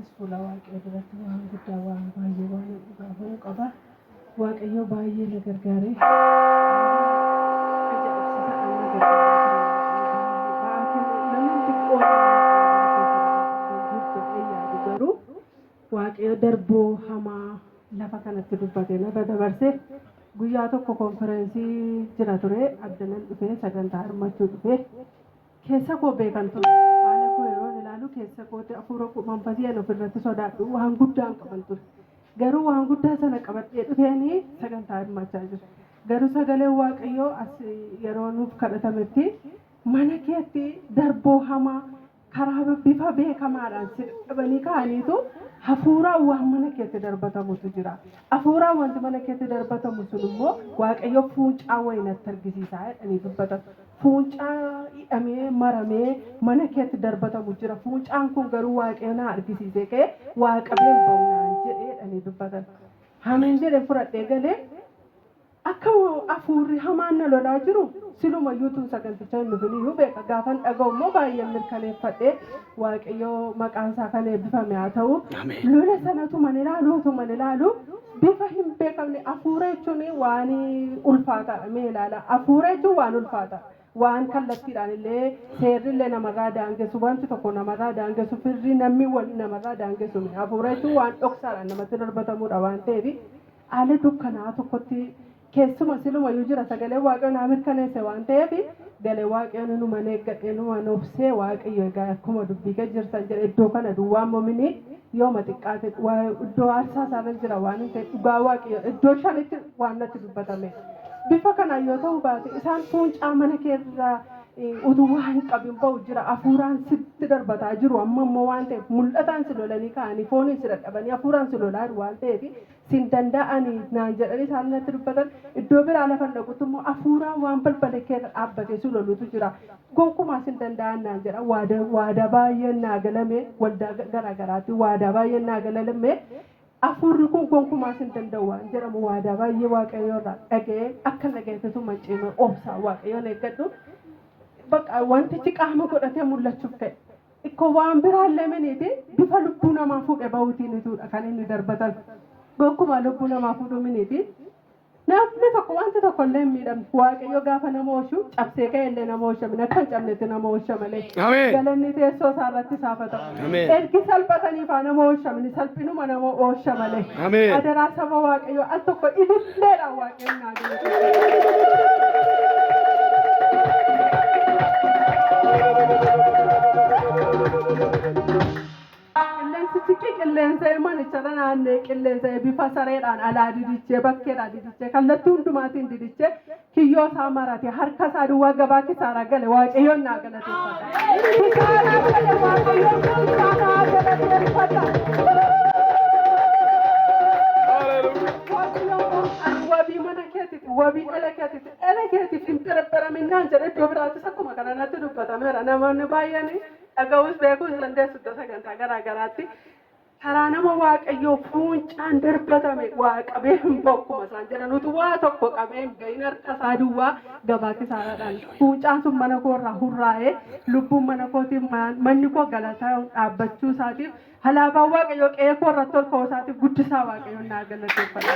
Anis fuula Waaqayyoo duratti waan guddaa waan baay'ee waan dhugaa ba'uu qaba. Waaqayyo baay'ee na gargaare. Ajaa'ibsiisaadhaan na gargaaraa ture Waaqayyo baay'ee. Namni xiqqoo jirtu yaadu garuu Waaqayyo darboo hamaa lafa kanatti dubbate narra dabarse. Guyyaa tokko konfereensii jira ture addanan dhufee sagantaa hirmachuu dhufe. Keessa koo beekan ture. Haala koo yeroon ilaalu keessa kootti hafuura manfasii ani ofirratti sodaadhu waan guddaan qaban ture. Garuu waan guddaa sana qabadhee dhufeeni sagantaa hirmaachaa jira. Garuu sagaleen Waaqayyoo as yeroo nuuf kadhatametti mana keetti darboo hamaa karaa bifa beekamaadhaan si dadhabanii ka'aniitu hafuuraan waan mana keetti darbatamutu jira. Hafuuraan wanti mana keetti darbatamu sun immoo Waaqayyo fuuncaa wayii natti argisiisaa jedhanii dubbatan. Fuuncaa hidhamee maramee mana keetti darbatamu jira. Fuuncaan kun garuu Waaqayyo naa argisiisee ka'ee waa qabeen ba'u naan jedhee jedhanii dubbatan. Ameen jedhee fudhadhee galee akka hafuurri hamaan na lolaa jiru silumayyuu tun saganticha hin dhufin iyyuu beeka. Gaafan dhaga'u immoo baay'een mirkaneeffadhee Waaqayyo maqaan isaa kan eebbifame haa ta'u. Lola sanatuman ilaalu utuman ilaalu bifa hin beekamne hafuura jechuun waan ulfaataadha. Mee ilaala hafuura jechuun waan ulfaataadha. Waan kallattiidhaan illee seerri illee namarraa daangessu wanti tokko namarraa daangessu firri namni wal namarraa daangessu hafuura jechuun waan dhoksaadhaan namatti darbatamudha waan ta'eef haala dukkanaa tokkotti keessuma silumayyuu jira sagalee Waaqayyo naa mirkaneesse waan ta'eef galee Waaqayyo numan eeggadhe numan obsee Waaqayyo egaa akkuma dubbii kee jirtan jedhe iddoo kana duwwaa momini yooma xiqqaate iddoo aarsaa isaarra jira waan hin ta'e dhugaa Waaqayyo iddoo shanitti waan natti dubbatame. Bifa kanaan yoo ta'u baate isaan fuuncaa mana keerraa utuu waa hin qabin ba'u jira hafuuraan sitti darbataa jiru amma immoo waan ta'eef mul'ataan si lolanii ka'anii fooniin si dadhabanii hafuuraan si lolaa jiru waan ta'eef sin danda'anii naan jedhanii isaan natti dubbatan. Iddoo biraa lafa dhaqutti immoo hafuuraan waan balbala keerra dhaabbatee si lolutu jira gonkumaa sin danda'an naan jedha. Waadaa baay'een naa galame waldaa garaa garaatti waadaa baay'een naa galame hafuurri kun gonkumaa sin danda'u waan jedhamu waadaa baay'ee Waaqayyo irraa dhaga'ee akka dhaga'etti tuma cimee obsaa Waaqayyoon eeggadhu. Bakka wantichi qaama godhatee mul'achuuf ka'e. Ikkoo waan biraallee miniiti bifa lubbuu namaa fuudhee bahuutiinituudha kan inni darbatan. Gonkumaa lubbuu namaa fuudhuu miniiti. Namni tokko wanti tokko illee hin miidhamne. Waaqayyo gaafa nama oolchu cabsee ka'e illee nama oolcha mini akka hin cabnetti nama oolcha malee. Ameen. Galanni teessoo isaa irratti isaaf haa ta'u. Ameen. Ergi salphatanii faa nama oolcha mini salphinuma nama oolcha malee. Ameen. Adaraa saba Waaqayyo al tokko ililleedhaan Waaqayyoon naa galateeffadha. Qilleensichi qilleensa'ee manicharra naanna'ee qilleensa'ee bifa sareedhaan alaa didichee bakkeedhaa didichee kallattii hundumaatiin didichee kiyyoo isaa marate harka isaa duwwaa gabaa kisaaraa gale Waaqayyoon naa galateeffadha. Kisaaraa gale Waaqayyoon gooftaa naa galateeffadha. Waaqayyoon gooftaan wabii mana keetiiti wabii dhala keetiiti dhala keetiif hin xerexeramin naan jedhe iddoo biraattis akkuma kana natti dubbatameera namoonni baay'een dhaga'uus beekuus dandeessu iddoo sagantaa garaa garaatti. Karaa nama Waaqayyoo fuuncaan darbatame waa qabee hin ba'u akkuma isaan jedhan utuu waa tokko qabee hin bahin harka isaa duwwaa gabaa kisaaraadhaan fuuncaan sun mana koo irraa hurraa'ee lubbuun mana kootiif manni koo galataa dhaabbachuu isaatiif alaabaan Waaqayyoo qe'ee koo irratti ol ka'uu isaatiif guddisaa Waaqayyoon naa galateeffadha.